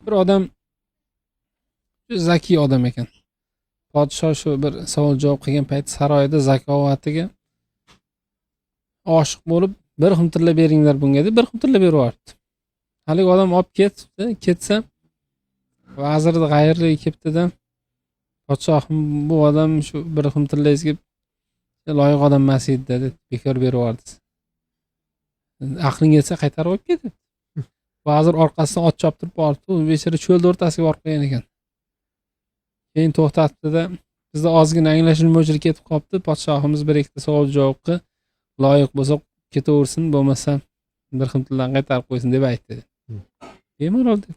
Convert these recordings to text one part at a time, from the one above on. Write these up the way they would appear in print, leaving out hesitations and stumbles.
Bir odam zakiy odam ekan. Podshoh shu bir savol javob qilgan payt saroyda zakovatiga oshiq bo'lib, bir xum tilla beringlar bunga deb bir xum tilla berib yuboribdi. Haligi odam olib ketibdi, ketsa vazirni g'ayrligi kelibdida, podshohim bu odam shu bir xum tillangizga loyiq odam emas edi dedi, bekor berib yubordingiz. Aqling yetsa qaytarib olib ket debdi. Vazir orqasidan ot choptirib boribdi, u bechora cho'lni o'rtasiga borib qo'ygan ekan. Keyin to'xtatibdida, bizda ozgina anglashilmovchilik ketib qolibdi, podshohimiz bir ikkita savol javob qil, loyiq bo'lsa ketaversin, bo'lmasa bir xil tildan qaytarib qo'ysin deb aytdi. Bemalol deb.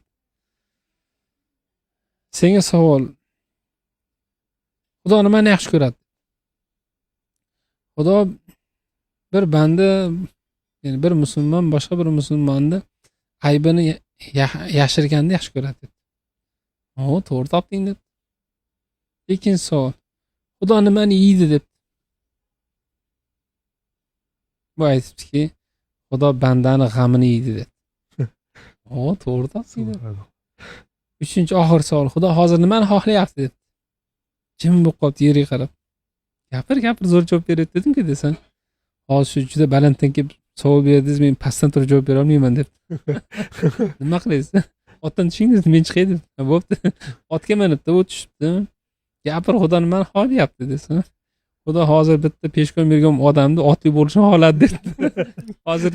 Senga savol. Xudo nimani yaxshi ko'radi? Xudo bir banda, ya'ni bir musulmon boshqa bir musulmonni aybini yashirganni yaxshi ko'radi deb. O, to'g'ri topding deb. Ikkinchi savol. Xudo nimani yeydi deb. Bu aytibdiki, Xudo bandani g'amini yeydi deb. O, to'g'ri topding deb. Uchinchi oxir savol. Xudo hozir nimani xohlayapti deb. Jim bo'lib qolibdi yerga qarab. Gapir, gapir, zo'r javob beryapti dedim-ku desam. Hozir shu juda balanddan kelib savol berdingiz, men pastdan turib javob bera olmayman deb. Nima qilaysiz? Otdan tushing dedi, men chiqay deb. Bo'pti. Otga minibdi, u tushibdi. Gapir, Xudo nimani xohlayapti desa. Xudo hozir bitta peshkom bergan odamni otli bo'lishini xohladi debdi. Hozir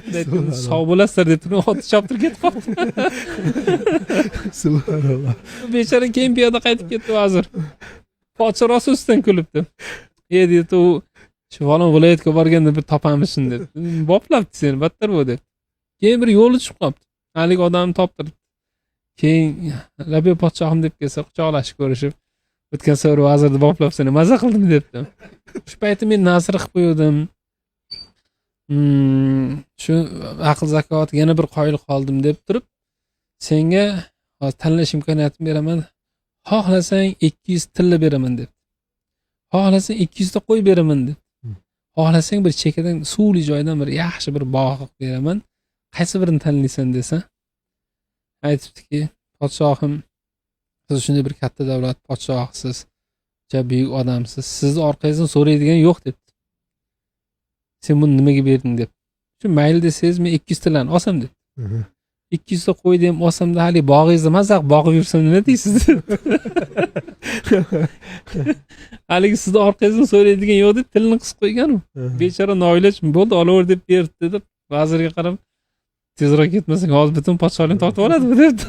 sog' bo'lasizlar deb turib, otni choptirib ketib qoldi. Subhanalloh. Bechora keyin piyoda qaytib ketdi vazir. Podsho rosa ustidan kulibdi. E dedi, u shu falon viloyatga borganda bir topamiz shuni deb. Boplabdi seni, battar bu deb. Keyin bir yo'li tushib qolibdi. Haligi odamni toptiribdi. Keyin labbay podshohim deb kelsa, quchoqlashib ko'rishib, o'tgan safar vazirni boplab seni maza qildim debdi. Shu payti men nazr qilib qo'ydim. Shu aql zakovat yana bir qoyil qoldim deb turib, senga hozir tanlash imkoniyatini beraman. Xohlasang 200 tilla beraman deb. Xohlasang 200 ta qo'y beraman deb. Xohlasang bir chekkadan suvli joydan bir yaxshi bir bog' qilib beraman. Qaysi birini tanlaysan desa, aytibdiki, podshohim, siz shunday bir katta davlat podshohisiz, juda buyuk odamsiz, sizni orqangizdan so'raydigan yo'q debdi. Sen buni nimaga berding deb. Shu mayli desangiz men 200 tillani olsam deb. 200 ta qo'yni ham olsamda hali bog'ingizni maza qilib boqib yursam nima deysiz deb. Haligi sizni orqangizdan so'raydigan yo'q deb tilini qisib qo'ygan u. Bechora noiloj bo'ldi, olaver deb beribdi deb vazirga qarab, tezroq ketmasang hozir butun podshohlikni tortib oladi bu debdi.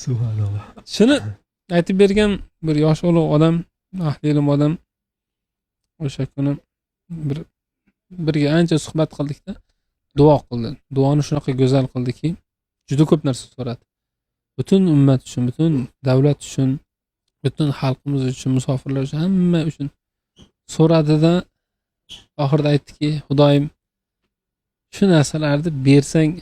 Subhanalloh. Shuni aytib bergan bir yoshi ulug' odam, ahli ilm odam o'sha kuni bir birga ancha suhbat qildikda, duo qildi. Duoni shunaqa go'zal qildiki, juda ko'p narsa so'radi. Butun ummat uchun, butun davlat uchun, butun xalqimiz uchun, musofirlar uchun, hamma uchun so'radida, oxirida aytdiki, Xudoyim, shu narsalarni bersang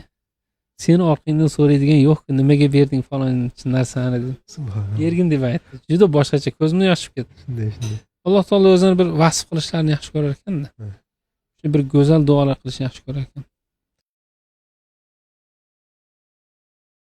seni orqangdan so'raydigan yo'q-ku, nimaga berding falon narsani deb. Subhanalloh. Bergin deb aytdi. Juda boshqacha, ko'zimdan yosh chiqib ketdi. Shunday, shunday. Alloh taolo o'zini bir vasf qilishlarini yaxshi ko'rar ekanda. Shu bir go'zal duolar qilishni yaxshi ko'rar ekan.